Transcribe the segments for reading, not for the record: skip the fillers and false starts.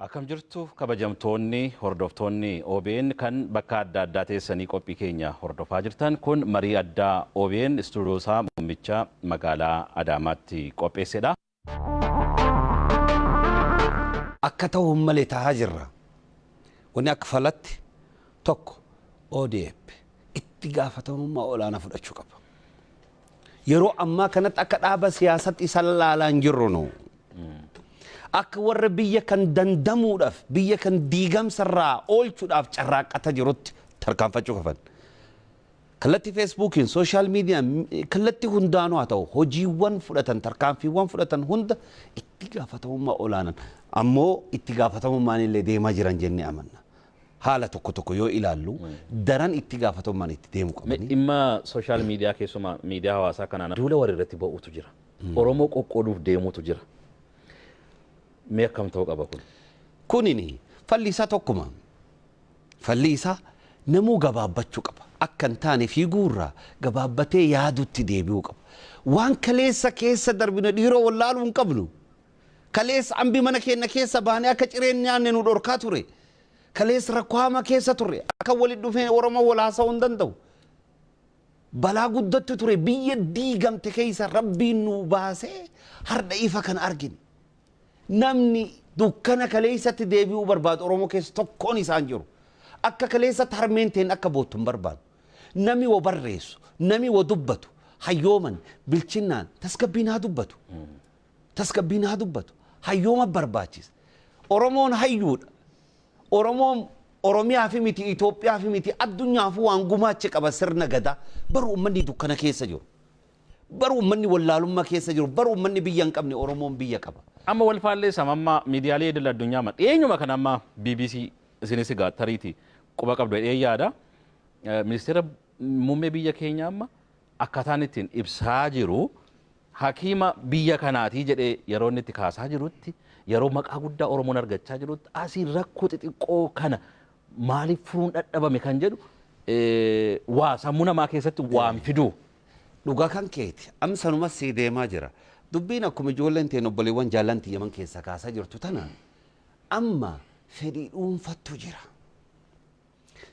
Akkam jirtu kabajamtoonni hordoftoonni OBN kan bakka adda addaa teessanii qophii keenya hordofaa jirtan kun marii addaa OBN istuudiyoo isaa muummicha magaalaa Adaamaatti qopheessedha. Akka ta'u malee tahaa jirra. Wanni akka falatti tokko ODP itti gaafatamummaa olaanaa fudhachuu qaba. Yeroo ammaa kanatti akka dhaaba siyaasatti isa laalaa hin jirru nu. Akka warra biyya kan dandamuudhaaf, biyya kan diigamsarraa oolchuudhaaf carraaqqata jirutti tarkaanfachuu qaban. Kallattii Feesbuukiin, social miidiyaan, kallattii hundaanuu haa ta'u, hojiiwwan fudhatan, tarkaanfiiwwan fudhatan hunda itti gaafatamummaa olaanan ammoo itti gaafatamummaan illee deemaa jiran jennee amanna. Haala tokko tokko yoo ilaallu daran itti gaafatamummaan itti deemu qabani. Dhimma social media, keessumaa miidiyaa hawaasaa kanaan duula warri irratti ba'uutu jira. Oromoo qoqqooduuf deemuutu jira. Mee akkam ta'uu qaba kun? Kunini falli isaa tokkuma. Falli isaa namuu gabaabbachuu qaba. Akka hin taane fiiguurraa gabaabbatee yaadutti deebi'uu qaba. Waan kaleessa keessa darbine dhiiroo wallaaluu hin qabnu. Kaleessa ambi mana keenya keessa baanee akka cireen nyaanne nu dhorkaa ture. Kaleessa rakkoo hamaa keessa turre. Akka walitti dhufee Oromoo wal haasa'uu hin danda'u. Balaa guddatti ture, biyya diigamte keessa Rabbiin nu baasee har'a ifa kana argine. Namni dukkana kaleessatti deebi'uu barbaadu Oromoo keessa tokkoon isaan jiru. Akka kaleessatti harmeen teen akka boottu hin barbaadu. Nami wa barreessu, nami wa dubbatu, hayyooman, bilchinnaan, tasgabbiin haa dubbatu. Tasgabbiin haa dubbatu. Hayyooma barbaachisa. Oromoon hayyuudha. Oromoon Oromiyaa fi miti, Itoophiyaa fi miti, addunyaafuu waan gumaache qaba sirna gadaa. Baru uummanni dukkana keessa jiru. Baru uummanni wallaalummaa keessa jiru. Baru uummanni biyya hin qabne, Oromoon biyya qaba. Amma wal faalleessam, amma miidiyaalee idil addunyaa amma dhiyeenyuma kana amma BBC isinis egaa tariiti quba qabdu jedhee yaada. Ministeera muummee biyya keenyaa amma akkaataan ittiin ibsaa jiru, hakiima biyya kanaatii jedhee yeroo inni itti kaasaa jirutti, yeroo maqaa guddaa Oromoon argachaa jirutti, asii rakkoo xixiqqoo kana maaliif furuun dadhabame kan jedhu waa sammuu namaa keessatti waan fiduu. Dhugaa kan keeti. Am sanumas sii deemaa jira. Dubbiin akkuma ijoolleen teen obboleewwan jaallan tiyyaman keessa kaasaa jirtu tana amma fedhii dhuunfattu jira.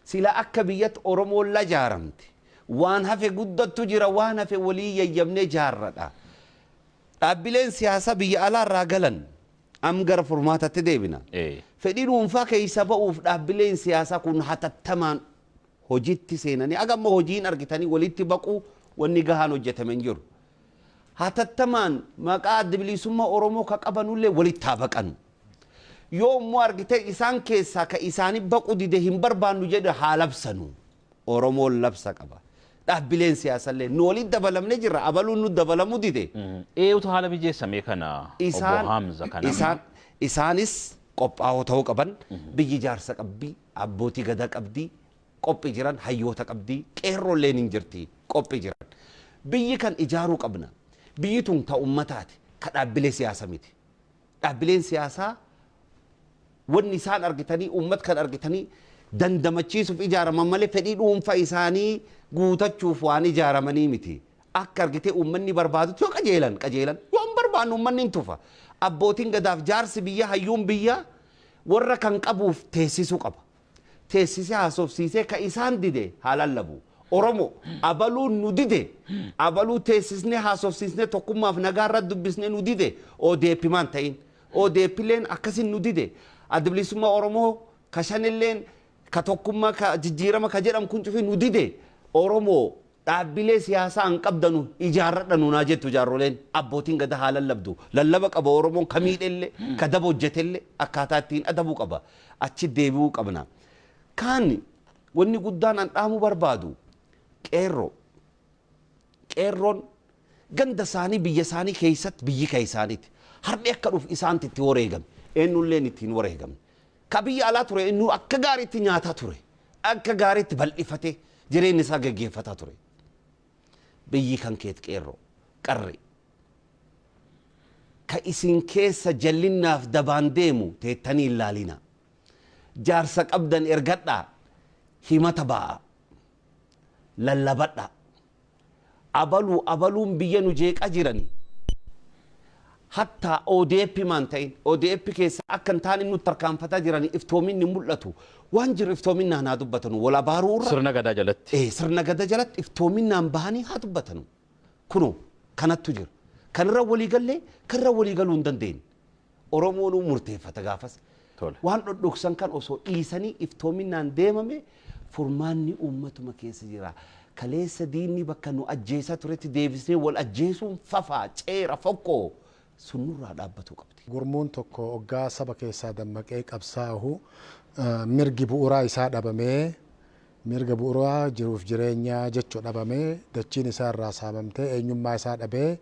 Sila akka biyyatti Oromoon la jaaramte. Waan hafe guddattu jira, waan hafe walii yayyabnee jaarradha. Dhaabbileen siyaasaa biyya alaa irraa galan am gara furmaatatti deebina. Fedhii dhuunfaa keessa ba'uuf dhaabbileen siyaasaa kun hatattamaan hojiitti seenanii aga amma hojiin argitanii walitti baquu wanni gahaan hojjetame hin jiru. Hatattamaan maqaa Adda Bilisummaa Oromoo ka qabanullee walitti haa baqanu. Yoo immoo argite isaan keessaa ka isaanii baqu dide hin barbaannu jedhe haa labsanu. Oromoon labsa qaba. Dhaabbileen siyaasallee nu walitti dabalamne jirra, abaluun nu dabalamuu dide. Eenyutu haala mijeessamee kana, obbo Hamza kana? Isaanis qophaa'oo ta'uu qaban. Biyyi jaarsa qabdi, abbootii gadaa qabdi, qophii jiran, hayyoota qabdi, qeerroolleen hin jirti, qophii jiran. Biyyi kan ijaaruu qabna. Biyyi tun ta ummataati, ka dhaabbilee siyaasa miti. Dhaabbileen siyaasaa wanni isaan argitanii uummat kan argitanii dandamachiisuuf ijaaraman malee fedhii dhuunfaa isaanii guutachuuf waan ijaaramanii miti. Akka argitee uummanni barbaadutti yoo qajeelan qajeelan, yoo hin barbaanne uummanni hin tufa. Abbootiin gadaaf jaarsi biyya, hayyuun biyya warra kan qabuuf teessisuu qaba. Teessisee haasofsiisee ka isaan dide haa lallabu. Oromo abaluun nu dide, abaluu teessisnee haasofsiisnee tokkummaaf nagaa irra dubbisnee nu dide, ODP maan ta'in. ODPleen akkasin nu dide. Adda Bilisummaa Oromoo ka shanilleen ka tokkummaa ka jijjiirama ka jedhamu kun cufi nu dide. Oromoo dhaabbilee siyaasaa hin qabdanu, ijaarradha nunaa jettu jaarroleen, abbootiin gadaa haa lallabdu. Lallaba qaba Oromoon, ka miidhellee, ka daba hojjetellee akkaataa ittiin adabuu qaba. Achi deebi'uu qabna. Kaan wanni guddaan an dhaamuu barbaadu qeerroo. Qeerroon ganda isaanii, biyya isaanii keessatti, biyyi kan isaaniiti. Har'i akka dhufu isaanti itti wareegame. Eenyulleen ittiin wareegamne. Ka biyya alaa ture inni akka gaariitti nyaataa ture. Akka gaariitti bal'ifatee jireenya isaa geggeeffataa ture. Biyyi kan keet qeerroo, qarree. Ka isin keessa jallinnaaf dabaan deemu teettanii hin laalina. Jaarsa qabdan ergadhaa, himata ba'aa. Lallabadhaa. Abaluu abaluun biyya nu jeeqaa jirani. Hattaa ODP maan ta'in, ODP keessa akka hin taane nutti tarkaanfataa jiran, iftoominni mul'atu. Waan jiru iftoominaan haa dubbatanu, wal abaaruu irra. Sirna gadaa jalatti. Sirna gada jalatti iftoominaan bahanii haa dubbatanu. Kunoo kanattu jira. Kanirra walii gallee, kanirra walii galuu hin dandeenye. Oromoonuu murteeffata gaafas. Waan dhodhoksan kan osoo dhiisanii iftoominaan deemame, furmaanni uummatuma keessa jira. Kaleessa diinni bakka nu ajjeesaa turetti deebisnee wal ajjeesuun fafaa ceera fokkoo sun nurraa dhaabbatuu qabdi. Gurmuun tokko hoggaa saba keessaa dammaqee qabsaa'u, mirgi bu'uuraa isaa dhabamee, mirga bu'uuraa jiruuf jireenyaa jechuu dhabamee, dachiin isaa irraa saamamtee, eenyummaa isaa dhabee,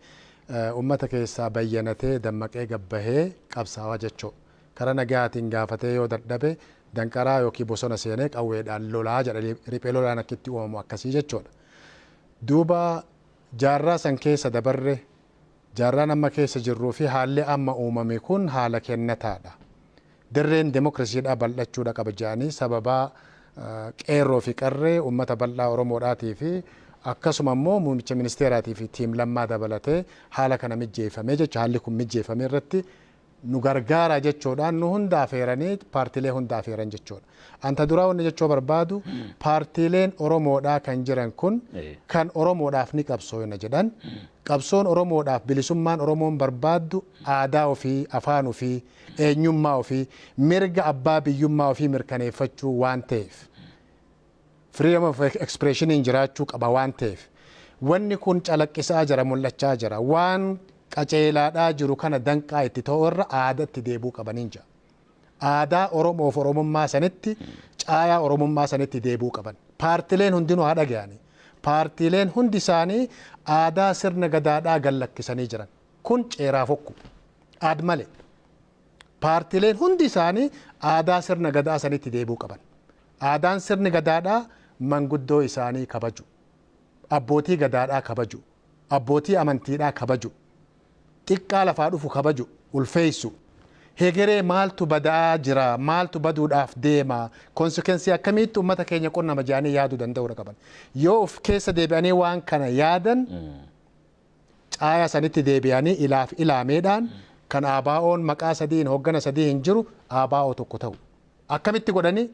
uummata keessaa bayyanatee dammaqee gabbahee qabsaa'aa jechuu. Karaa nagaatiin gaafatee yoo dadhabe, danqaraa yookiin bosona seenee qawweedhaan lolaa jedha. Riphee lolaan akkitti uumamu akkasii jechuudha. Duuba jaarraa san keessa dabarre, jaarraan amma keessa jirruu fi haalli amma uumame kun haala kennataadha. Dirreen demokiraasiidhaa bal'achuudha qaba jedhanii, sababaa qeerroo fi qarree uummata bal'aa Oromoodhaatii fi akkasuma immoo muummicha ministeeraatii fi team Lammaa dabalatee haala kana mijjeeffamee jecha, haalli kun mijjeeffamee irratti nu gargaara jechuudhaan nu hunda afeeranii, paartiilee hunda afeeran jechuudha. Anta duraa wanni jechuu barbaadu, paartiileen Oromoodhaa kan jiran kun kan Oromoodhaaf ni qabsoona jedhan, qabsoon Oromoodhaaf, bilisummaan Oromoon barbaaddu aadaa ofii, afaan ofii, eenyummaa ofii, mirga abbaa biyyummaa ofii mirkaneeffachuu waan ta'eef, freedom of expressioniin jiraachuu qaba waan ta'eef, wanni kun calaqqisaa jira, mul'achaa jira. Waan qaceelaadhaa jiru kana danqaa itti ta'u irra aadaatti deebuu qabaniin jira. Aadaa Oromoof Oromummaa sanitti, caayaa Oromummaa sanitti deebuu qaban. Paartileen hundinuu haa dhaga'ani. Paartiileen hundi isaanii aadaa sirna gadaadhaa gallakkisanii jiran. Kun ceeraa fokku. Aad malee. Paartiileen hundi isaanii aadaa sirna gadaa sanitti deebuu qaban. Aadaan sirni gadaadhaa manguddoo isaanii kabaju. Abbootii gadaadhaa kabaju. Abbootii amantiidhaa kabaju. Xiqqaa lafaa dhufu kabaju. Ulfeessu. Hegeree maaltu badaa jira, maaltu baduudhaaf deema, consequence akkamiitti uummata keenya qunnama jedhanii yaaduu danda'uudha qaban. Yoo of keessa deebi'anii waan kana yaadan, caaya sanitti deebi'anii ilaaf ilaameedhaan kan ABO'n maqaa sadiin hoggana sadii hin jiru, ABO tokko ta'u. Akkamitti godhanii?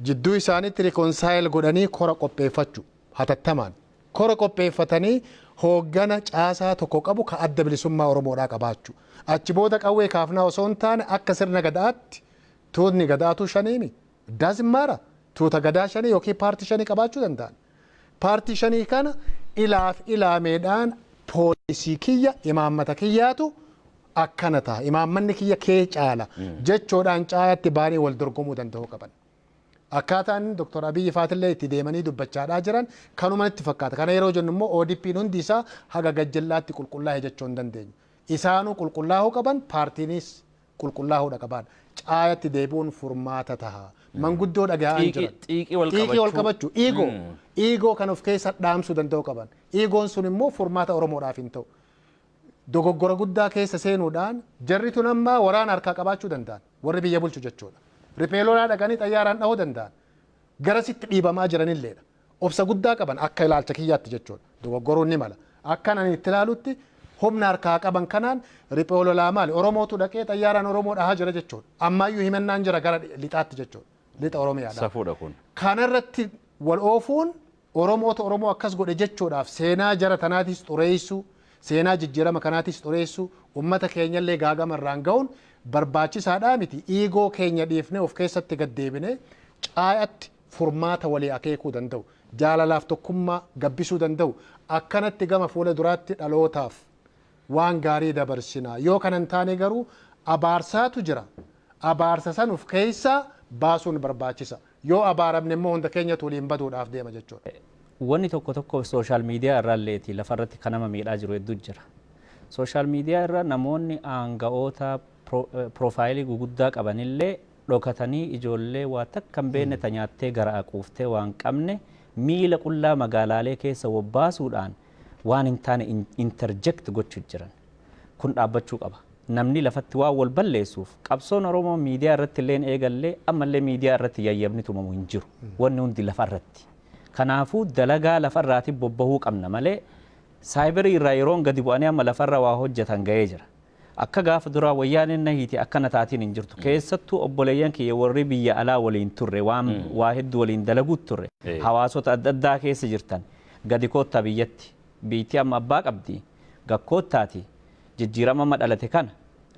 Jidduu isaaniitti reconcile godhanii kora qopheeffachuu hatattamaan. Kora qopheeffatanii hooggana caasaa tokko qabu ka Adda Bilisummaa Oromoodhaa qabaachuu. Achi booda qawwee kaafnaa osoo hin taane, akka sirna gadaatti tuutni gadaatu shaniimi. Daazimmaara tuuta gadaa shanii yookiin paartii shanii qabaachuu danda'an. Paartii shanii kana ilaaf ilaameedhaan policy kiyya, imaammata kiyyaatu akkana ta'a. Imaammanni kiyya kee caala jechuudhaan caayatti baanii wal dorgomuu danda'uu qaban. Akkaataan Dr. Abiyyi faatillee itti deemanii dubbachaadhaa jiran kanuma itti fakkaata. Kana yeroo jennu immoo ODP'n hundi isaa haga gajjallaatti qulqullaa'e jechuu hin dandeenyu. Isaanuu qulqullaa'uu qaban, paartiinis qulqullaa'uudha qaban. Caayatti deebi'uun furmaata taha. Manguddoo dhaga'aa hin jiran. Xiiqii wal Xiiqii wal qabachuu. qabachuu. Ego. Ego kan of keessa dhaamsuu danda'u qaban. Egoon sun immoo furmaata Oromoodhaaf hin ta'u. Dogoggora guddaa keessa seenuudhaan jarri tun amma waraana harkaa qabaachuu danda'an. Warri biyya bulchu jechuudha. Riphee lolaa dhaqanii xayyaaraan dhahuu danda'an. Garasitti dhiibamaa jiranilleedha. Obsa guddaa qaban akka ilaalcha kiyyaatti jechuudha. Dogoggoruun ni mala. Akkan ani itti ilaalutti, humna harkaa qaban kanaan riphee lolaa maali? Oromootu dhaqee xayyaaraan Oromoo dhahaa jira jechuudha. Ammaayyuu himannaan jira gara lixaatti jechuudha. Lixa Oromiyaadha. Safuudha kun. Kanarratti wal oofuun Oromootu Oromoo akkas godhe jechuudhaaf seenaa jara tanaatis xureessu, seenaa jijjiirama kanaatis xureessu, uummata keenyallee gaagama irraan ga'uun barbaachisaadhaa miti. Ego keenya dhiifnee of keessatti gad deebinee caayatti furmaata walii akeekuu danda'u. Jaalalaaf tokkummaa gabbisuu danda'u. Akkanatti gama fuula duraatti dhalootaaf waan gaarii dabarsina. Yoo kana hin taane garuu abaarsaatu jira. Abaarsa san of keessaa baasuun barbaachisa. Yoo abaaramne immoo hunda keenyatu waliin baduudhaaf deema jechuudha. Wanni tokko tokko social media irraalleeti lafarratti kan nama miidhaa jiru hedduu jira. Social media irra namoonni aanga'oota profile guguddaa qabanillee dhokatanii ijoollee waa takka hin beekne ta nyaattee gara quuftee waan qabne miila qullaa magaalaalee keessa wobbaasuudhaan waan hin taane interject gochuu jiran. Kun dhaabbachuu qaba. Namni lafatti waan wal balleessuuf, qabsoon Oromoo miidiyaa irratti illee eegallee, ammallee miidiyaa irratti yayyabni tumamu hin jiru. Wanni hundi lafa irratti. Kanaafuu dalagaa lafarraati bobbahuu qabna malee cyber irraa yeroon gadi bu'anii amma lafarra waa hojjetan ga'ee jira. Akka gaafa duraa Wayyaaneen na hiite akkana taatiin hin jirtu. Keessattuu obboleeyyan kiyya warri biyya alaa waliin turre, waan waa hedduu waliin dalaguut turre, hawaasota adda addaa keessa jirtan, gadi koottaa biyyatti. Biitti amma abbaa qabdi. Gakkoottaati jijjiirama amma dhalate kana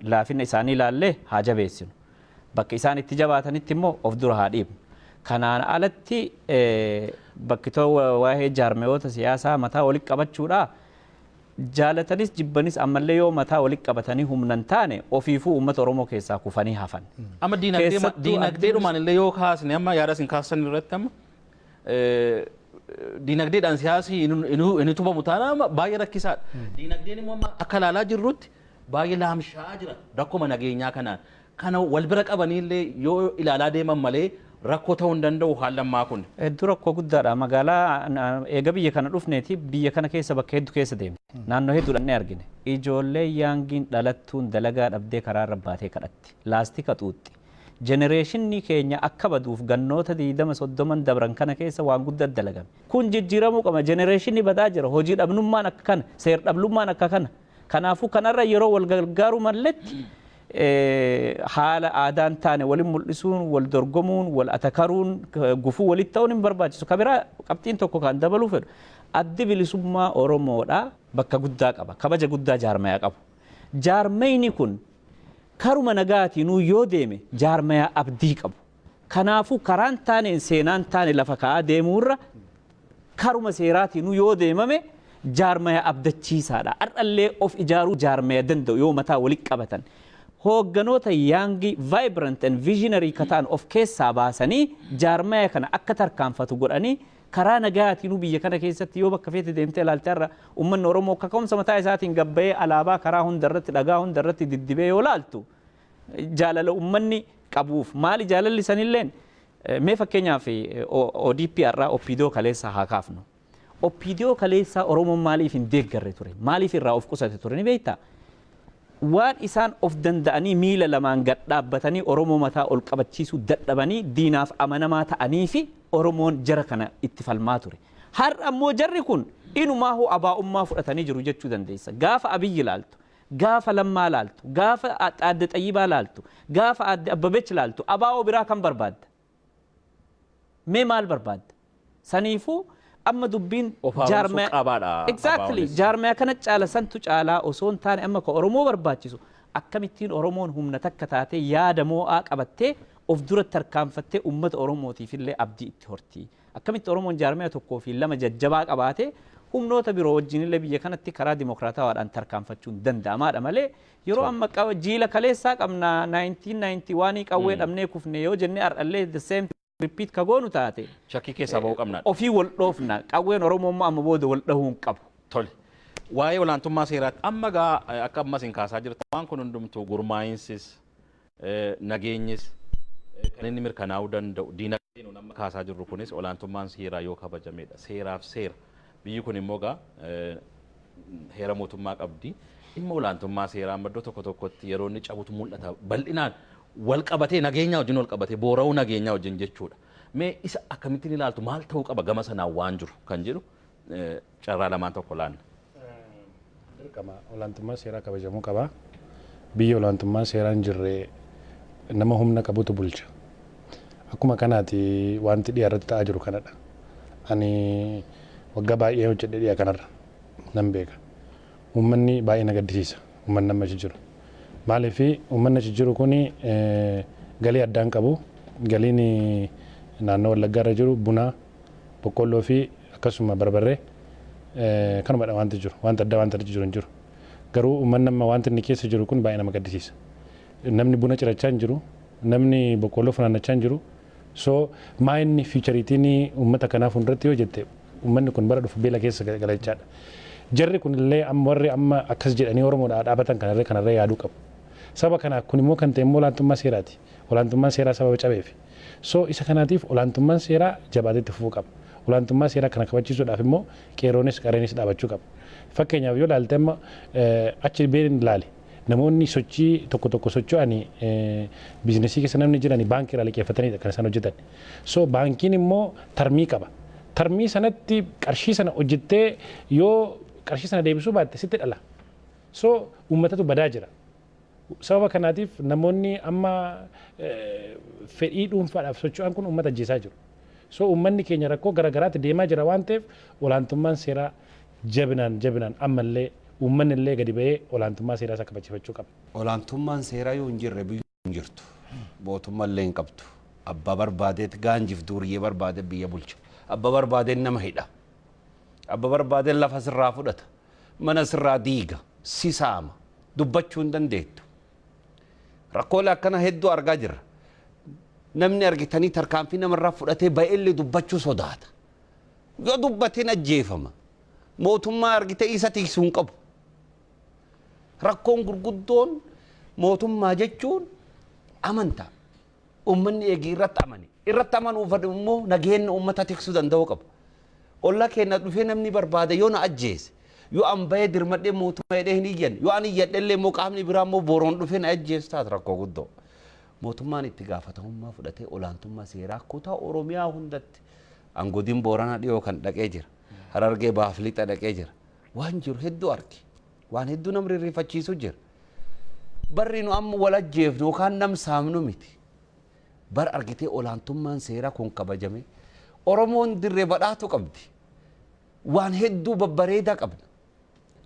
laafina isaanii ilaallee haa jabeessinu. Bakka isaan itti jabaatanitti immoo of dura haa dhiibnu. Kanaan alatti bakki too waa'ee jaarmeyoota siyaasaa mataa walitti qabachuudhaa, jaalatanis jibbanis ammallee yoo mataa walitti qabatanii humnan taane ofiifuu uummata Oromoo keessaa kufanii hafan. Amma diinagdeedhumaan illee yoo kaasne, amma yaada isin kaasan irratti, amma diinagdeedhaan siyaasni inni tubamu taanaan baay'ee rakkisaadha. Diinagdeen immoo amma akka ilaalaa jirrutti baay'ee laamshaa jira rakkoma nageenyaa kanaan. Kana wal bira qabanii illee yoo ilaalaa deeman malee rakkoo ta'uu hin danda'u haalli ammaa kun. Hedduu rakkoo guddaadha. Magaalaa eega biyya kana dhufneeti biyya kana keessa bakka hedduu keessa deemne. Naannoo hedduu dhannee argine. Ijoollee youngiin dhalattuun dalagaa dhabdee karaa irra baatee kadhatti. Laastika xuuxxi. Generationni keenya akka baduuf gannoota 20, 30n dabran kana keessa waan guddaa dalagame. Kun jijjiiramuu qaba. Generationni badaa jira. Hojii dhabnummaan akka kana. Seer dhablummaan akka kana. Kanaafuu kanarra yeroo wal gargaaruu malletti haala aadaan taane waliin mul'isuun, wal dorgomuun, wal atakaruun, gufuu walitti ta'uun hin barbaachisu. Kabiraa qabxiin tokko kan dabaluu fedhu, Addi Bilisummaa Oromoodha bakka guddaa qaba. Kabaja guddaa jaarmayaa qabu. Jaarmayni kun karuma nagaatiinuu yoo deeme jaarmayaa abdii qabu. Kanaafuu karaan taaneen seenaan taane lafa kaa'aa deemuurra karuma seeraatiinuu yoo deemame jaarmaya abdachiisaadha. Har'allee of ijaaruu jaarmaya danda'u yoo mataa walitti qabatan. Hoogganoota young, vibrant and visionary ka ta'an of keessaa baasanii jaarmaya kana akka tarkaanfatu godhanii karaa nagaatiinuu biyya kana keessatti yoo bakka feete deemtee ilaalte, har'a uummanni Oromoo kaka'umsa mataa isaatiin gabbayee alaabaa karaa hunda irratti, dhagaa hunda irratti diddibee yoo laaltu, jaalala uummanni qabuuf maali jaalalli sanilleen? Mee fakkeenyaaf ODP har'aa, OPDO kaleessaa haa kaafnu. OPDO kaleessaa Oromoon maaliif hin deeggarre ture? Maaliif irraa of qusate ture ni beektaa? Waan isaan of danda'anii miila lamaan gad dhaabbatanii Oromoo mataa ol qabachiisuu dadhabanii diinaaf amanamaa ta'anii fi Oromoon jara kana itti falmaa ture. Har'a ammoo jarri kun inumaahuu abaa'ummaa fudhatanii jiru jechuu dandeessa. Gaafa Abiyyi laaltu, gaafa Lammaa laaltu, gaafa Aadde Xayyibaa laaltu, gaafa Aadde Abbabech laaltu, abaa'oo biraa kan barbaadda? Mee maal barbaadda? Saniifuu amma dubbiin Of haaromsuu qabaadha. Exactly. Abaa'oonis. Jaarmaya kana caala santu caalaa osoo hin taane, amma ka Oromoo barbaachisu akkamittiin Oromoon humna takka taatee yaada moo'aa qabattee of dura tarkaanfattee uummata Oromootiif illee abdii itti horti? Akkamitti Oromoon jaarmaya tokkoo fi lama jajjabaa qabaatee humnoota biroo wajjin illee biyya kanatti karaa dimokiraatawaadhaan tarkaanfachuun danda'amaadha malee, yeroo amma jiila kaleessaa qabna, 1991 qawwee dhabnee kufne yoo jennee har'allee the same repeat ka goonu taate Shakkii keessaa ba'uu qabna. Ofii wal dhoofna. Qawween Oromoo immoo amma booda wal dhahuu hin qabu. Tole. Waa'ee olaantummaa seeraatti amma gaa akka ammas hin kaasaa jirtu, waan kun hundumtuu gurmaa'insis nageenyis kan inni mirkanaa'uu danda'u, diinagdeen nuun amma kaasaa jirru kunis olaantummaan seeraa yoo kabajamedha. Seeraaf seera. Biyyi kun immoo gaa heera mootummaa qabdi. Dhimma olaantummaa seeraa amma iddoo tokko tokkotti yeroo inni cabutu mul'ata. Bal'inaan wal qabatee, nageenyaa wajjin wal qabatee, boora'uu nageenyaa wajjin jechuudha. Mee isa akkamittiin ilaaltu? Maal ta'uu qaba gama sanaan waan jiru kan jedhu carraa lamaan tokko laanna. Dirqama olaantummaa seeraa kabajamuu qaba. Biyya olaantummaan seeraa hin jirre nama humna qabutu bulcha. Akkuma kanaati wanti dhiya irratti ta'aa jiru kanadha. Ani waggaa baay'ee hojjedhe dhiya kanarra nan beeka. Uummanni baay'ee na gaddisiisa. Uummanni amma achi jiru. Maaliif uummanni achi jiru kuni galii addaan qabu. Galiin naannoo Wallaggaa irra jiru buna, boqqolloo fi akkasuma barbarree kanumadha wanti jiru. Wanta addaa wanta achi jiru hin jiru. Garuu uummanni amma wanti inni keessa jiru kun baay'ee nama gaddisiisa. Namni buna cirachaa hin jiru. Namni boqqolloo funaannachaa hin jiru. So maa inni futureitiin uummata kanaa fuulduratti yoo jette, uummanni kun bara dhufu beela keessa gala jechaadha. Jarri kun illee amma warri amma akkas jedhanii Oromoodhaa dhaabatan kanarree yaaduu qabu. Saba kanaaf kun immoo kan ta'e immoo olaantummaa seeraati. Olaantummaan seeraa sababa cabeef. So isa kanaatiif olaantummaan seeraa jabaatee itti fufuu qaba. Olaantummaa seeraa kana kabachiisuudhaaf immoo qeerroonis qareenis dhaabachuu qaba. Fakkeenyaaf yoo ilaalte, amma achi beerin ilaali. Namoonni sochii tokko tokko socho'anii businessii keessa namni jirani baankii irraa liqeeffatanidha kan isaan hojjetan. So baankiin immoo termii qaba. Termii sanatti qarshii sana hojjettee yoo qarshii sana deebisuu baatte sitti dhala. So uummatatu badaa jira. Sababa kanaatiif namoonni amma fedhii dhuunfaadhaaf socho'an kun uummata ajjeesaa jiru. So uummanni keenya rakkoo garaagaraatti deemaa jira waan ta'eef, olaantummaan seeraa jabinaan jabinaan ammallee uummanni illee gadi ba'ee olaantummaa seeraa isaa kabajifachuu qaba. Olaantummaan seeraa yoo hin jirre biyyi hin jirtu. Mootummaa illee hin qabdu. Abbaa barbaadeet gaanjiif duuriyyee barbaade biyya bulcha. Abbaa barbaadeen nama hidha. Abbaa barbaadeen lafa sirraa fudhata. Mana sirraa diiga. Si saama. Dubbachuu hin dandeettu. Rakkoolee akkana hedduu argaa jirra. Namni argitanii tarkaanfii namarraa fudhatee ba'ellee dubbachuu sodaata. Yoo dubbateen ajjeefama. Mootummaa argitee isa tiksuu hin qabu. Rakkoon gurguddoon mootummaa jechuun amantaa. Uummanni eegii irratti amane. Irratti amanuuf immoo nageenya uummata tiksuu danda'uu qaba. Olla keenya dhufee namni barbaade yoo na ajjeese, yoo an bahee dirmadhee mootummaa jedhee hin iyyan, yoo an iyyadhellee immoo qaamni biraa immoo boroon dhufee na ajjeesu taate rakkoo guddoo. Mootummaan itti gaafatamummaa fudhatee olaantummaa seeraa kutaa Oromiyaa hundatti angodin Booranaa dhiyoo kan dhaqee jira. Harargee Baaf Lixa dhaqee jira. Waan jiru hedduu arge. Waan hedduu nam rirrifachiisu jira. Barri nu amma wal ajjeefnu yookaan nam saamnu miti. Bar argitee olaantummaan seeraa kun kabajame. Oromoon dirree badhaatu qabdi. Waan hedduu babbareedaa qabna.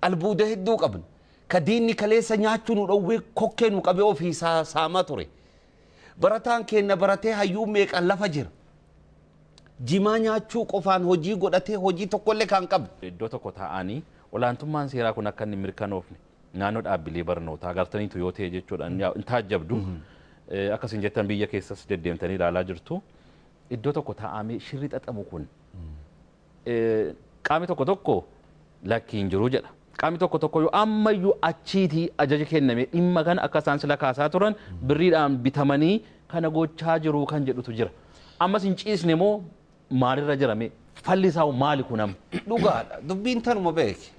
Albuuda hedduu qabna. Ka diinni kaleessa nyaachuu nu dhowwee kokkee nu qabee ofii saamaa ture. Barataan keenya baratee hayyuu meeqaan lafa jira. Jimaa nyaachuu qofaan hojii godhatee hojii tokkollee kan qabne. Iddoo tokko taa'anii olaantummaan seeraa kun akka inni mirkanoofne naannoo dhaabbilee barnootaa agartaniitu yoo ta'e jechuudha hin taajjabdu. Akkasiin jettan biyya keessas deddeemtanii ilaalaa jirtu. Iddoo tokko taa'amee shirri xaxamu kun qaamni tokko tokko lakki hin jiru jedha. Qaamni tokko tokko yoo ammayyuu achiitii ajaja kenname dhimma kana akka isaan sila kaasaa turan birriidhaan bitamanii kana gochaa jiru kan jedhutu jira. Ammas hin ciisne moo maalirra jirame, falli isaa maali kun amma? Dhugaadha. Dubbiin tanuma beeki.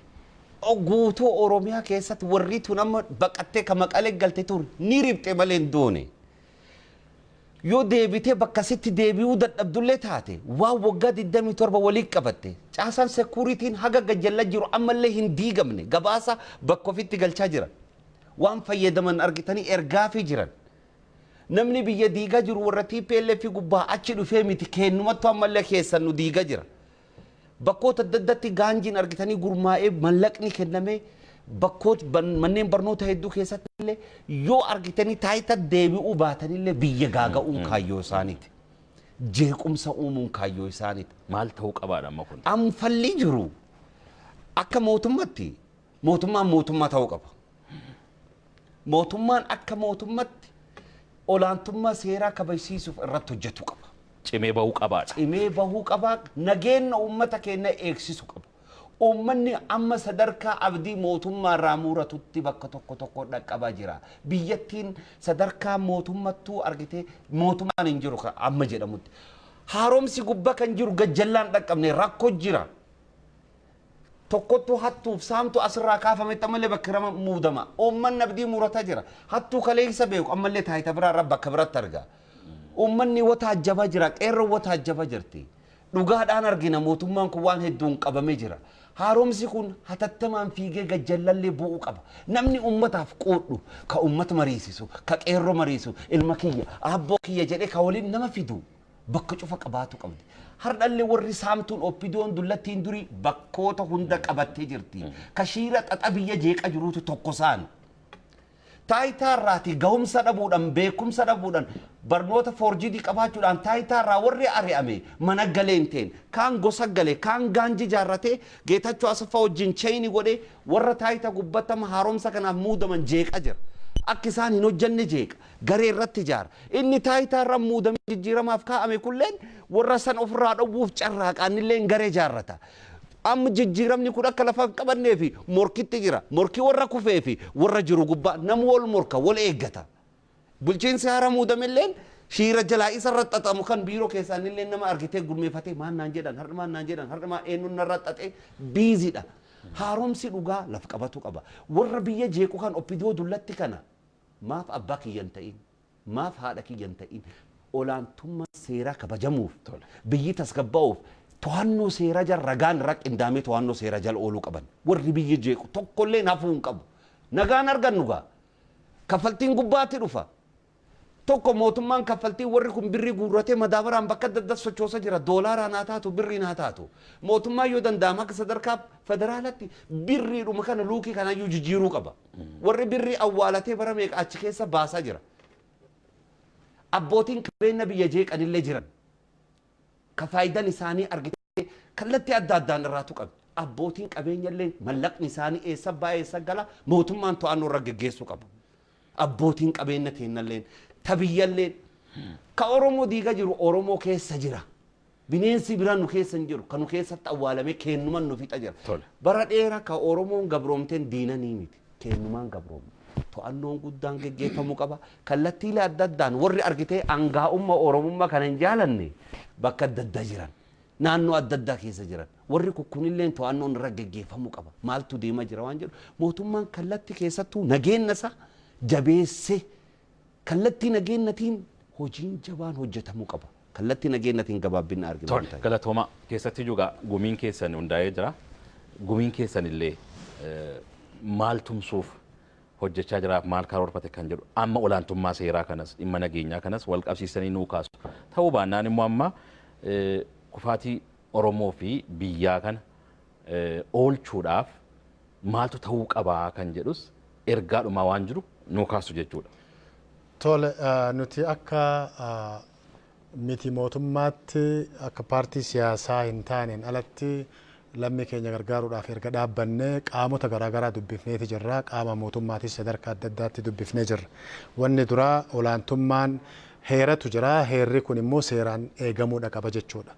Guutuu Oromiyaa keessatti warri tun amma baqattee ka Maqalee galte tun ni ribxe malee hin doone. Yoo deebitee bakka sitti deebi'uu dadhabdullee taate, waan waggaa 27 walii qabatte, caasaan security n haga gajjalla jiru ammallee hin diigamne, gabaasa bakka ofitti galchaa jira. Waan fayyadaman argitanii ergaafii jiran. Namni biyya diigaa jiru warra TPLF gubbaa achi dhufee miti, kennumattu ammallee keessan nu diigaa jira. Bakkoota adda addaatti gaanjiin argitanii gurmaa'ee mallaqni kennamee bakkoota manneen barnoota hedduu keessatti illee yoo argitanii taayita deebi'uu baatanillee biyya gaaga'uun kaayyoo isaaniiti. Jeequmsa uumuun kaayyoo isaaniiti. Maal ta'uu qabaadha amma kun? Anfalli jiru akka mootummatti mootummaan mootummaa ta'uu qaba. Mootummaan akka mootummatti olaantummaa seeraa kabajsiisuuf irratti hojjetu qaba. Cimee bahuu qabaadha. Cimee bahuu qaba. Nageenya uummata keenya eegsisu qaba. Uummanni amma sadarkaa abdii mootummaa irraa muratutti bakka tokko tokko dhaqqabaa jira. Biyyattiin sadarkaa mootummattuu argitee mootummaan hin jiru amma jedhamutti. Haaromsi gubbaa kan jiru gajjallaan dhaqqabne, rakkoo jira. Tokkottuu hattuuf saamtu asirraa kaafametti ammallee bakka rama muudama. Uummanni abdii murataa jira. Hattuu kaleessa beeku ammallee taayita biraa irraa bakka biratti arga. Uummanni wataajjabaa jira. Qeerroo wataajjabaa jirti. Dhugaadhaan argina, mootummaan kun waan hedduun qabamee jira. Haaromsi kun hatattamaan fiigee gajjallallee bu'uu qaba. Namni uummataaf quudhu, ka uummata mariisisu, ka qeerroo mariisu, ilma kiyya, aabboo kiyya jedhee ka waliin nama fidu bakka cufa qabaatu qabdi. Hardhallee warri saamtuun OPDOn dullattiin durii bakkoota hunda qabattee jirti. Ka shiira xaxa biyya jeeqa jiruutu tokko isaan. Taayitaa irraati gahumsa dhabuudhaan, beekumsa dhabuudhaan, barnoota forged qabaachuudhaan taayitaa irraa warri ari'ame mana galee hin ta'in, kaan gosa galee, kaan gaanji jaarratee Geetachoo Asaffaa wajjin chain godhee warra taayitaa gubbattama haaromsa kanaaf muudaman jeeqa jira. Akka isaan hin hojjanne jeeqa. Garee irratti ijaara. Inni taayitaa irra muudamee jijjiiramaaf kaa'ame kulleen warra san ofirraa dhowwuuf carraaqa, innillee garee jaarrata. Amma jijjiiramni kun akka lafa hin qabannee fi morkitti jira. Morkii warra kufee fi warra jiru gubbaa nama wal morka, wal eeggata. Bulchiinsi haara muudamilleen shiira jalaa isa irra xaxamu kan biiroo keessaan illee nama argitee gurmeeffatee maal naan jedhan, har'a maal naan jedhan, har'a maal eenyuun narra xaxee busy dha. Haaromsi dhugaa laf qabatu qaba. Warra biyya jeequ kan OPDO dullatti kana maaf abbaa kiyya hin ta'in, maaf haadha kiyya hin ta'in, olaantummaa seeraa kabajamuuf, biyyi tasgabbaa'uuf to'annoo seeraa jala ragaan irra qindaamee to'annoo seeraa jala ooluu qaban. Warri biyya jeequ tokkollee hafuu hin qabu. Nagaan argannu gaa. Kaffaltiin gubbaatti dhufa. Tokko mootummaan kaffaltii warri kun birrii guurratee madaabaraan bakka adda addaa sochoosa jira. Doolaaraan haa taatu, birriin haa taatu. Mootummaan yoo danda'ama akka sadarkaa federaalatti birriidhuma kana luukii kanaayyuu jijjiiruu qaba. Warri birrii awwaalatee bara meeqa achi keessa baasaa jira. Abbootiin qabeenya biyya jeeqanillee jiran. Ka faayidaan isaanii argitee kallattii adda addaan irraatu qabdi. Abbootiin qabeenyallee mallaqni isaanii eessa ba'aa, eessa gala, mootummaan to'annoo irra geggeessuu qaba. Abbootiin qabeenya teennalleen tabiyyalleen ka Oromoo diiga jiru Oromoo keessa jira. Bineensi biraan nu keessa hin jiru. Kan nu keessatti awwaalamee kennuman nu fixa jira. Bara dheeraa ka Oromoon gabroomteen diinanii miti. Kennumaan gabroomte. To'annoon guddaan geggeeffamuu qaba. Kallattiilee adda addaan warri argitee hangaa'ummaa Oromummaa kana hin jaalanne bakka adda addaa jiran. Naannoo adda addaa keessa jiran. Warri kukkunillee to'annoon irra geggeeffamuu qaba. Maaltu deemaa jira waan jedhu. Mootummaan kallattii keessattuu nageenya isaa jabeessee kallattii nageenyatiin hojiin jabaan hojjetamuu qaba. Kallattii nageenyatiin gabaabbina argina. Tole, galatooma. Keessatti juga gumiin keessan hundaa'ee jira. Gumiin keessan illee maal tumsuuf hojjechaa jiraaf, maal karoorfate kan jedhu, amma olaantummaa seeraa kanas dhimma nageenyaa kanas wal qabsiisanii nuu kaasu. Ta'uu baannaan immoo amma kufaatii Oromoo fi biyyaa kana oolchuudhaaf maaltu ta'uu qabaa kan jedhus ergaadhumaa waan jiru nuu kaasu jechuudha. Tole, nuti akka miti mootummaatti, akka paartii siyaasaa hin taaneen alatti, lammii keenya gargaaruudhaaf erga dhaabbannee qaamota garaagaraa dubbifneeti jirra. Qaama mootummaatis sadarkaa adda addaatti dubbifnee jirra. Wanni duraa olaantummaan heeratu jira. Heerri kun immoo seeraan eegamuudha qaba jechuudha.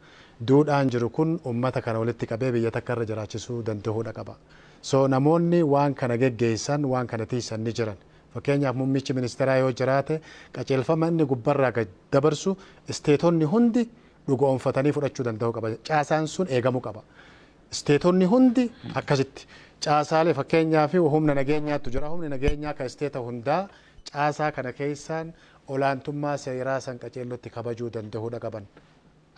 Duudhaan jiru kun uummata kana walitti qabee biyya takka irra jiraachisuu danda'uudha qaba. So namoonni waan kana geggeessan, waan kana tiisan ni jiran. Fakkeenyaaf, muummichi ministeeraa yoo jiraate, qajeelfama inni gubbarraa gad dabarsu isteetonni hundi dhugoomfatanii fudhachuu danda'uu qaba. Caasaan sun eegamuu qaba. Isteetonni hundi akkasitti caasaalee, fakkeenyaaf humna nageenyaatu jira. Humni nageenyaa kan isteeta hundaa caasaa kana keessaan olaantummaa seeraa san qajeellotti kabajuu danda'uudha qaban.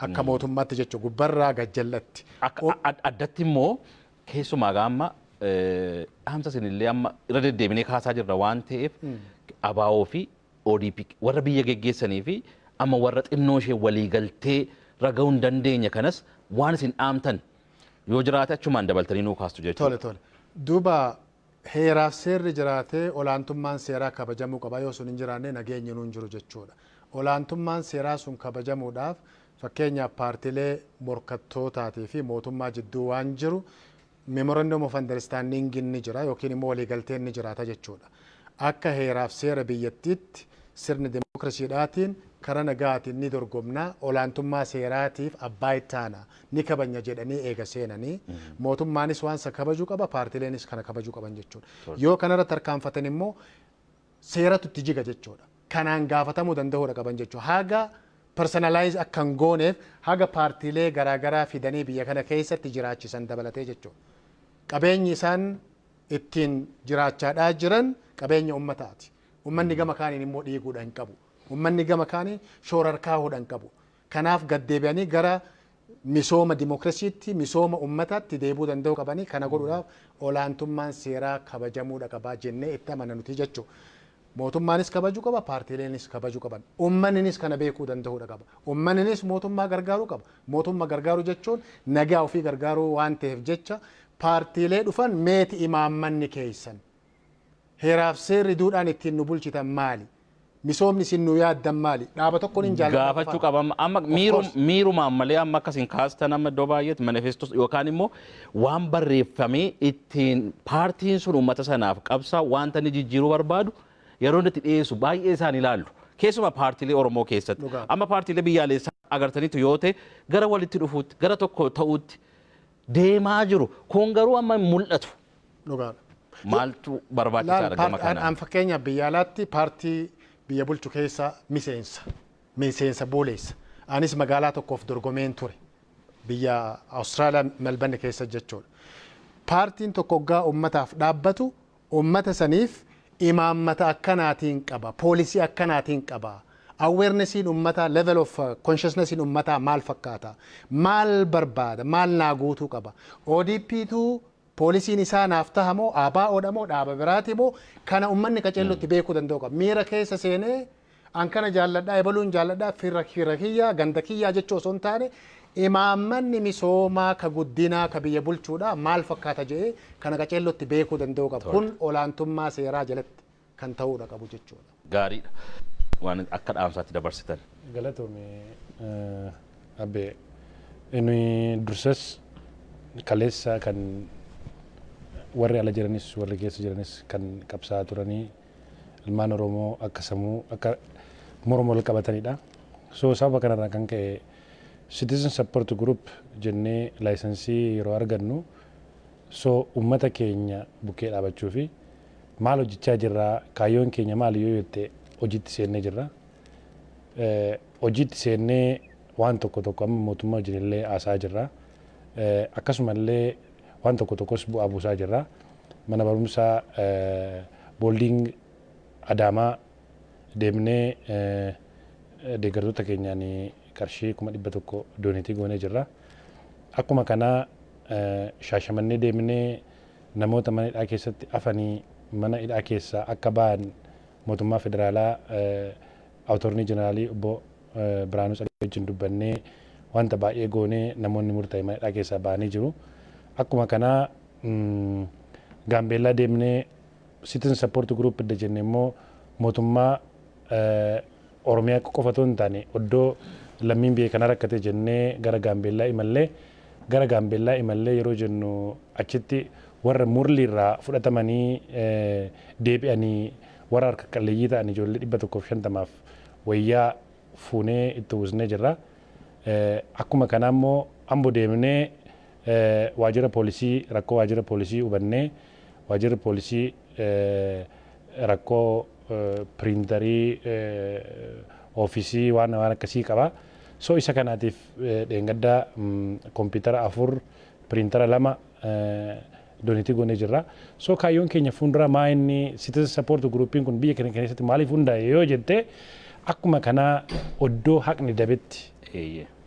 Akka mootummaatti jechuudha, gubbarraa gajjallatti. Akka addatti immoo keessumaa amma dhaamsa isinillee amma irra deddeebinee kaasaa jirra waan ta'eef, ABO fi ODP warra biyya geggeessanii fi amma warra xinnoo ishee waliigaltee raga'uu hin dandeenye kanas waan isin dhaamtan yoo jiraate achumaan dabaltanii nuu kaastu jechuudha. Tole. Duuba heeraaf seerri jiraatee olaantummaan seeraa kabajamuu qaba. Yoo sun hin jiraanne nageenyi nuun jiru jechuudha. Olaantummaan seeraa sun kabajamuudhaaf, fakkeenyaaf, paartiilee morkattootaatii fi mootummaa jidduu waan jiru memorandum of understanding ni jira yookiin immoo waliigalteen ni jiraata jechuudha. Akka heeraaf seera biyyattiitti sirni dimookiraasiidhaatiin karaa nagaatiin ni dorgomnaa, olaantummaa seeraatiif abbaa ittaana ni kabanya jedhanii eega seenanii, mootummaanis waan isa kabajuu qaba, paartiileenis kana kabajuu qaban jechuudha. Yoo kanarra tarkaanfatan immoo seeratu itti jiga jechuudha. Kanaan gaafatamuu danda'uudha qaban jechuudha. Haga personalize akka hin gooneef, haga paartiilee garaagaraa fidanii biyya kana keessatti jiraachisan dabalatee jechuudha. Qabeenyi isaan ittiin jiraachaadhaa jiran qabeenya ummataati. Ummanni gama kaaniin immoo dhiiguudha hin qabu. Ummanni gama kaaniin shoorarkaa'uudha hin qabu. Kanaaf gaddeebi'anii gara misooma dimookiraasiitti, misooma ummataatti deebi'uu danda'uu qabanii, kana godhuudhaaf olaantummaan seeraa kabajamuudha qabaa jennee itti amana nuti jechuudha. Mootummaanis kabajuu qaba, paartiileenis kabajuu qaban. Uummanninis kana beekuu danda'uudha qaba. Uummanninis mootummaa gargaaruu qaba. Mootummaa gargaaruu jechuun nagaa ofii gargaaruu waan ta'eef jecha, paartiilee dhufan meeti imaammanni keessan. Heeraaf seerri duudhaan ittiin nu bulchitan maali? Misoomni isin nu yaaddan maali? Dhaaba tokkoon hin jaalladhu. Gaafachuu qaba. Amma miirumaan malee amma akkasin kaastan, amma iddoo baay'eetti manifestos yookaan immoo waan barreeffamee ittiin paartiin sun uummata sanaaf qabsaa wanta inni jijjiiruu barbaadu yeroo inni itti dhiyeessu baay'ee isaan ilaallu. Keessumaa paartiilee Oromoo keessatti. Amma paartiilee biyyaalessaa agartaniitu yoo ta'e, gara walitti dhufuutti, gara tokko ta'uutti deemaa jiru. Kun garuu amma hin mul'atu. Maaltu barbaachisaadha gama kanaan? An fakkeenyaaf biyya alaatti paartii biyya bulchu keessa miseensa. Miseensa booleessa. Anis magaalaa tokkoof dorgomeen ture. Biyya Awustiraaliyaa, Melbourne keessa jechuudha. Paartiin tokko hoggaa uummataaf dhaabbatu uummata saniif imaammata akkanaatiin qaba, poolisii akkanaatiin qaba. Awarenessiin uummataa, level of consciousnessiin uummataa maal fakkaata? Maal barbaada? Maal naa guutuu qaba? ODPtu Poolisiin isaa naaf taha moo ABOdha moo dhaaba biraati moo, kana uummanni qaceellotti beekuu danda'u qaba. Miira keessa seenee an kana jaalladhaa, ebaluun jaalladhaa, firra firra kiyyaa, ganda kiyyaa jechuu osoo hin taane, imaammanni misoomaa ka guddinaa ka biyya bulchuudha maal fakkaata jedhee kana qaceellotti beekuu danda'u qaba. Kun olaantummaa seeraa jalatti kan ta'uudha qabu jechuudha. Gaariidha. Waan akka dhaamsaatti dabarsitan. Galatoome abbee, nuyi dursas kaleessa kan warri ala jiranis warri keessa jiranis kan qabsaa'aa turanii ilmaan Oromoo akka sammuu akka morma wal qabatanidha. So sababa kanarraa kan ka'e Citizen Support Group jennee license yeroo argannu, so uummata keenya bukkee dhaabachuu fi maal hojjechaa jirraa, kaayyoon keenya maal yoo jette, hojiitti seennee jirra. Hojiitti seennee waan tokko tokko amma mootummaa wajjin illee haasa'aa jirra. Akkasumallee waan tokko tokkos bu'aa buusaa jirra. Mana barumsaa boarding Adaamaa deemnee deeggartoota keenyaan qarshii 100,000 donate goonee jirra. Akkuma kanaa Shaashamannee deemnee namoota mana hidhaa keessatti hafanii mana hidhaa keessaa akka ba'an mootummaa federaalaa attorney general obbo Biraanuu Tsaggayee wajjin dubbannee wanta baay'ee goonee namoonni murtaa'e mana hidhaa keessaa ba'anii jiru. Akkuma kanaa Gaambeellaa deemnee Citizen Support Group idda jenne immoo mootummaa Oromiyaa qofa otoo hin taane iddoo lammiin biyya kana rakkate jennee gara Gaambeellaa imallee. Gara Gaambeellaa imallee yeroo jennu achitti warra Murle irraa fudhatamanii deebi'anii warra harka qalleeyyii ta'an ijoollee 150f wayyaa fuunee itti uwwisnee jirra. Akkuma kanaa immoo Ambo deemnee waajjira poolisii, rakkoo waajjira poolisii hubannee, waajjirri poolisii rakkoo printer, office waan waan akkasii qaba. So isa kanaatiif dheengaddaa kompiitara afur, printer lama donate goonee jirra. So kaayyoon keenya fuuldura maa inni, Citizen Support Groupiin kun biyya keenya keessatti maaliif hundaa'e yoo jette, akkuma kanaa oddoo haqni dabetti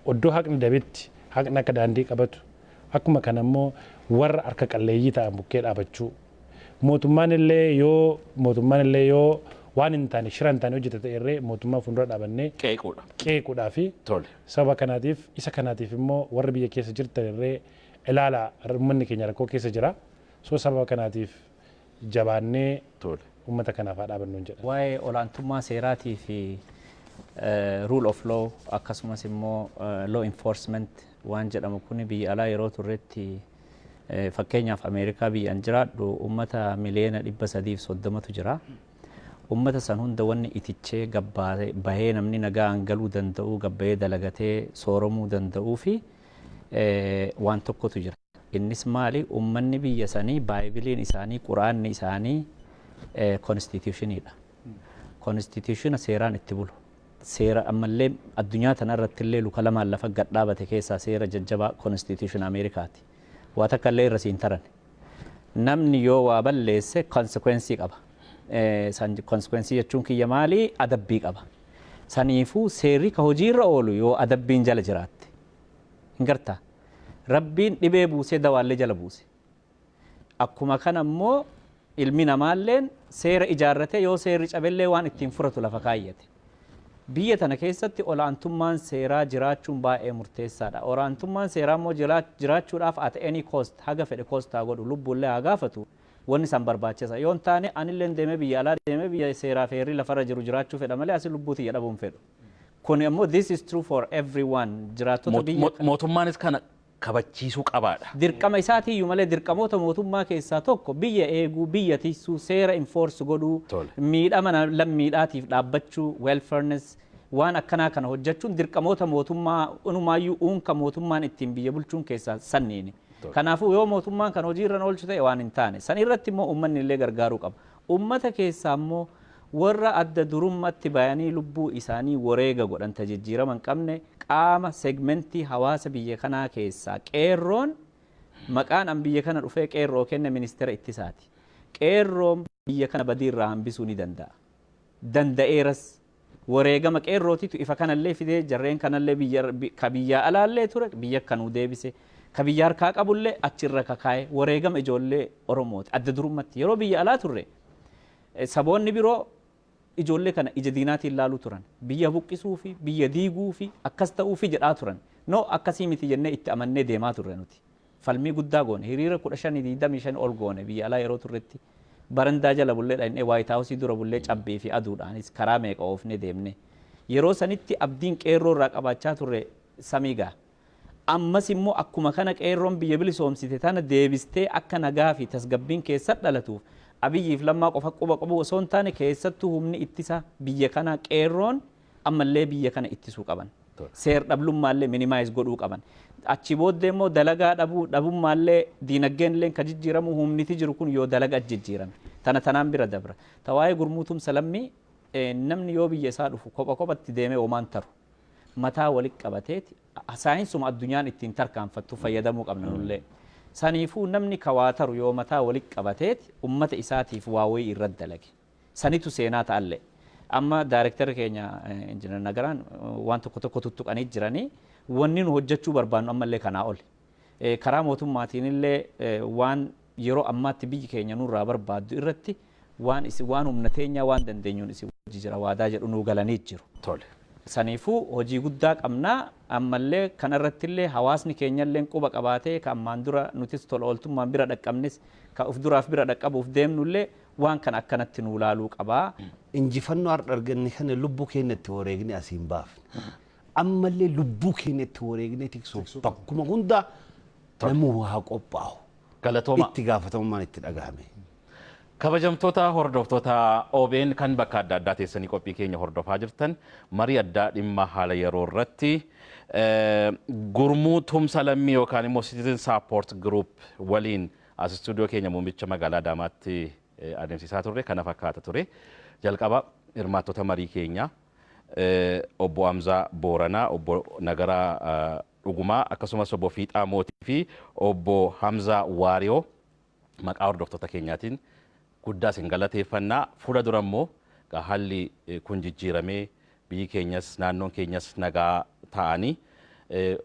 oddoo haqni dabetti haqni akka daandii qabatu, akkuma kana immoo warra harka qalleeyyii ta'an bukkee dhaabachuu, mootummaan illee yoo waan hin taane, shira hin taane hojjete ta'e irree mootummaa fuuldura dhaabannee Qeequudha. qeequudhaa fi sababa kanaatiif, isa kanaatiif immoo warra biyya keessa jirtan irree ilaala, uummanni keenya rakkoo keessa jira. So sababa kanaatiif jabaannee uummata kanaaf haa dhaabannu jedha. Waa'ee olaantummaa seeraatii fi rule of law akkasumas immoo law enforcement waan jedhamu kun, biyya alaa yeroo turretti, fakkeenyaaf Ameerikaa biyyaan jiraadhu, uummata miliyoona 330tu jira. Uummata san hunda wanni itichee gabbaatee bahee namni nagaan galuu danda'u, gabbayee dalagatee sooromuu danda'uu fi waan tokkotu jira. Innis maali? Uummanni biyya sanii baaybiliin isaanii, quraanni isaanii constitutioniidha. Constitution seeraan itti bulu. Seera ammallee addunyaa tana irratti illee luka lamaan lafa gad dhaabate keessaa seera jajjabaa constitution Ameerikaati. Waa takka illee irra siin taran. Namni yoo waa balleesse consequence qaba. Consequence jechuun kiyya maali? Adabbii qaba. Saniifuu seerri ka hojiirra oolu yoo adabbiin jala jiraatte. Hin gartaa? Rabbiin dhibee buusee dawaallee jala buuse. Akkuma kana immoo ilmi namaalleen seera ijaarratee yoo seerri cabellee waan ittiin furatu lafa kaayyate. Biyya tana keessatti olaantummaan seeraa jiraachuun baay'ee murteessaadha. Olaantummaan seeraa immoo jiraachuudhaaf at any cost, haga fedhe cost haa godhu, lubbuullee haa gaafatu, wanni san barbaachisa. Yoo hin taane anillee deemee biyya alaa deemee biyya seeraa fi heerri lafarra jiru jiraachuu fedha malee asii lubbuu tiyya dhabuun fedhu. Kun immoo this is true for everyone, jiraattota biyya Mootummaanis kana kabachiisuu qabaadha. Dirqama isaatiiyyuu malee, dirqamoota mootummaa keessaa tokko biyya eeguu, biyya tiksuu, seera enforce godhuu, miidhama lammiidhaatiif dhaabbachuu, welfareness waan akkanaa kana hojjechuun dirqamoota mootummaa unumaayyuu uunka mootummaan ittiin biyya bulchuun keessaa sanniini. Kanaafuu yoo mootummaan kan hojiirra oolchu ta'e waan hin taane san irratti immoo uummanni illee gargaaruu qaba. Uummata keessaa immoo warra adda durummaatti bayanii lubbuu isaanii wareega godhan jijjiirama hin qabne, qaama segment hawaasa biyya kanaa keessaa qeerroon, maqaan an biyya kana dhufee qeerroo kenne ministeera ittisaati. Qeerroon biyya kana badiirraa hambisuu ni danda'a. Danda'eeras. Wareegama qeerrootitu ifa kanallee fidee, jarreen kanallee biyya ka biyyaa alaallee ture biyya kanuu deebise. Ka biyya harkaa qabullee achirra kakaa'e wareegama ijoollee Oromooti. Adda durummatti yeroo biyya alaa turre saboonni biroo ijoollee kana ija diinaatiin ilaaluu turan. Biyya buqqisuu fi biyya diiguu fi akkas ta'uu fi jedhaa turan. No, akkasii miti jennee itti amannee deemaa turre nuti. Falmii guddaa goone, hiriira 15 25 ol goone biyya alaa yeroo turretti. Barandaa jala bullee dhaqnee, White House dura bullee, cabbii fi aduudhaanis karaa meeqa oofnee deemne. Yeroo sanitti abdiin qeerroo irraa qabaachaa turre samii gaha. Ammas immoo akkuma kana qeerroon biyya bilisoomsite tana deebistee akka nagaa fi tasgabbiin keessa dhalatuuf Abiyyiif Lammaa qofa quba qabu osoo hin taane, keessattuu humni ittisa biyya kanaa qeerroon ammallee biyya kana ittisuu qaban. Seer dhablummaallee minimize godhuu qaban. Achi booddee immoo dalagaa dhabuu dhabummaallee, diinagdeen illee kan jijjiiramu humniti jiru kun yoo dalaga jijjiirame. Tana tanaan bira dabra. Ta waa'ee gurmuu tumsa lammii, namni yoo biyya isaa dhufu kopha kophatti deemee homaan taru. Mataa walitti qabateeti saayinsuma addunyaan ittiin tarkaanfattu fayyadamuu qabna nullee. Saniifuu namni kawaa taru yoo mataa walitti qabateeti ummata isaatiif waa wayii irratti dalage. Sanitu seenaa ta'allee. Amma daayirektarri keenya Injiinar Nagaraan waan tokko tokko tuttuqanii jiranii, wanni nu hojjechuu barbaannu ammallee kanaa oli. Karaa mootummaatiin illee waan yeroo ammaatti biyyi keenya nurraa barbaaddu irratti waan isin waan humna teenyaa waan dandeenyuun isin wajji jira waadaa jedhu nuu galanii jiru. Saniifuu hojii guddaa qabnaa, ammallee kanarrattillee hawaasni keenyallee quba qabaatee, ka ammaan dura nutis tola ooltummaan bira dhaqqabnis, ka uf duraaf bira dhaqqabuuf deemnullee waan kana akkanatti nuu laaluu qabaa. Injifannoo har'a arganne kana lubbuu keenya itti wareegne asiin baafne. Ammallee lubbuu keenya itti wareegne tiksuuf bakkuma hundaa namni waa qophaa'u. Galatooma. Itti gaafatamummaan itti dhagahame. Kabajamtoota hordoftoota OBN kan bakka adda addaa teessanii qophii keenya hordofaa jirtan, marii addaa dhimma haala yeroo irratti gurmuu tumsa lammii yookaan immoo Citizen Support Group waliin as istuudiyoo keenya muummicha magaalaa Adaamaatti adeemsisaa turre kana fakkaata ture. Jalqaba hirmaattota marii keenyaa obbo Hamzaa Booranaa, obbo Nagaraa Dhugumaa, akkasumas obbo Fiixaa Mootii fi obbo Hamzaa Waariyoo maqaa hordoftoota keenyaatiin guddaa isin galateeffannaa. Fuula dura immoo haalli kun jijjiiramee biyyi keenyas naannoon keenyas nagaa ta'anii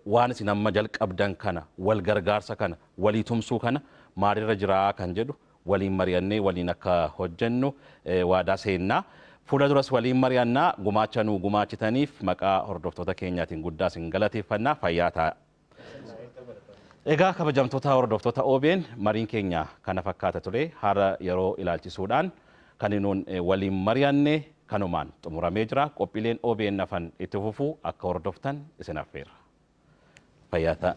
waan isin amma jalqabdan kana, wal gargaarsa kana, walii tumsuu kana maalirra jiraa kan jedhu waliin mari'annee waliin akka hojjennu waadaa seennaa. Fuula duras waliin mari'annaa. Gumaacha nuu gumaachitaniif maqaa hordoftoota keenyaatiin guddaa isin galateeffannaa. Fayyaa ta'a. Egaa kabajamtoota hordoftoota OBN, mariin keenya kana fakkaata ture. Haala yeroo ilaalchisuudhaan kan nuun waliin mari'anne kanumaan xumuramee jira. Qophiileen OBN hafan itti fufuu akka hordoftan isin affeera. Fayyaa ta'a.